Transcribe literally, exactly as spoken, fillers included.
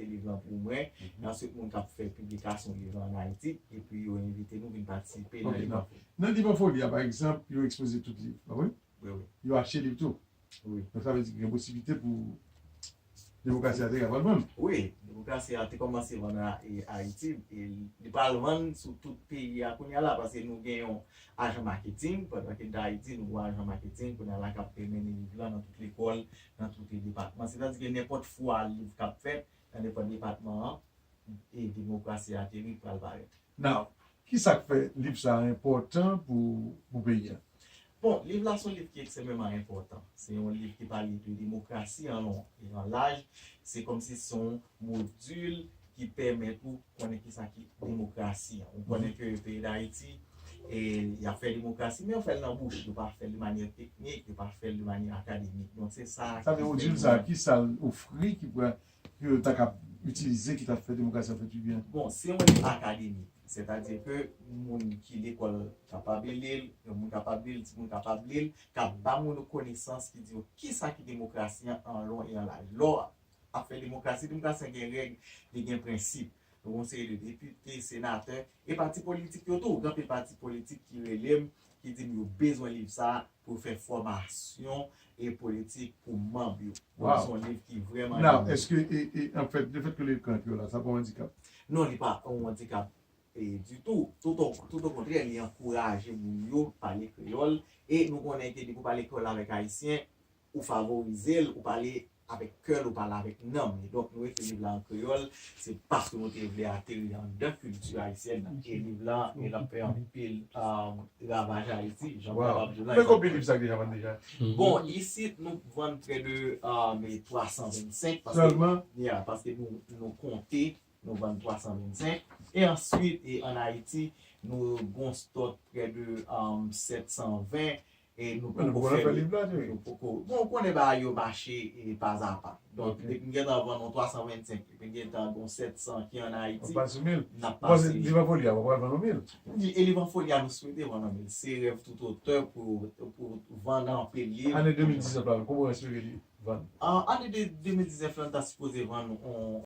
liv lan pou mwen. Mhm. E answit, moun k ap fè piblikasyon liv lan ann Ayiti, epi yo envite nou vin patisipe nan Ok, liv nan, lan pou nan Liv an Foli a, pa egzanp, yo ekspoze tout liv, pa vre? Wi, wi. Yo achte liv tou. Wi. Donk, sa vle di gen posiblite pou demokrasi a te kapab vann. Wi, demokrasi a te kòmanse vann a- e Ayiti, e li pral vann sou tout peyi a kounye a la, paske nou gen yon ajan maketing, pandan ke Dayiti, nou gen yon ajan maketing, kounye a la k ap mennen liv lan nan tout lekòl, nan tout depatman. Sètadi ke nenpòt fwa liv k ap fèt, nan nenpòt depatman an, e demokrasi a te li pral parèt. Now, ki sa k fè liv sa a enpòtan pou, pou peyi a? Bon, liv la se yon liv ki ekstrèmeman enpòtan. Se yon liv ki pale de demokrasi an lon e an laj. Se kòmsi se yon modil ki pèmèt ou konnen kisa ki demokrasi an. Ou konnen ke peyi Dayiti, e, y ap fè demokrasi, men yo fè l nan bouch. Yo pa fè l de manyè teknik, yo pa fè l de manyè akademik. Donk, se sa Sa vle modil sa, ki sa l ofri ki pral, ke yo ta kab itilize, ki ta fè demokrasi an fè pi byen? Bon, se yon liv akademik. Sètadi ke moun ki lekòl kapab li l, yon moun kapab li l, timoun kapab li l, k ap ba moun konesans ki di yo kisa ki demokrasi an an lon e an laj. Lè w ap fè demokrasi, demokrasi an gen règ, li gen prensip. Nou gen yon seri de depite, senatè, e pati politik yo tou. Gen anpil pati politik ki rele m, ki di m yo bezwen liv sa a pou fè fòmasyon e politik pou manm yo. Donk, se yon liv ki vrèman Now, èske, e, e, anfèt, lefèt ke li ekri an kreyòl la, sa pa yon andikap? Non, li pa yon andikap e, ditou. Tout o, tout o kontrè, li ankouraje moun yo pale kreyòl. E nou konnen ke depi w pale kreyòl avèk Ayisyen, ou favorize l, ou pale avèk kè l, ou pale avèk nanm li. Donk, nou ekri liv la an kreyòl, se paske nou te vle ateri anndan kilti ayisyèn nan. E liv la, e l ap fè anpil, um, ravaj Ayiti, jan m kapab di w la. Men konbyen liv sa k deja vann deja? Bon, isit, nou vann prè de, um, twa san vennsenk, paske, Sèlman? Yeah, paske nou, nou konte, nou vann twa san vennsenk. E answit, e ann Ayiti, nou gon stòk prè de, um, sèt san ven. E nou Bon, nou poko poko fè fè li. Liv la, tou. Nou poko. Bon, ou konnen bagay yo mache e pa a pa. Donk, Ok. depi n gentan vann yon twa san vennsenk, epi n gentan gon sèt san ki ann Ayiti, Ou pase mil. n ap Ou pase pase. Liv an Foli a, ou pral vann yon mil. E Liv an Foli a, nou swete vann yon mil. Se rèv tout otè pou, pou vann anpil liv. Ane de mil diznèf la, kòman w espere li vann? An, ane de, de mil diznèf la, n ta sipoze vann yon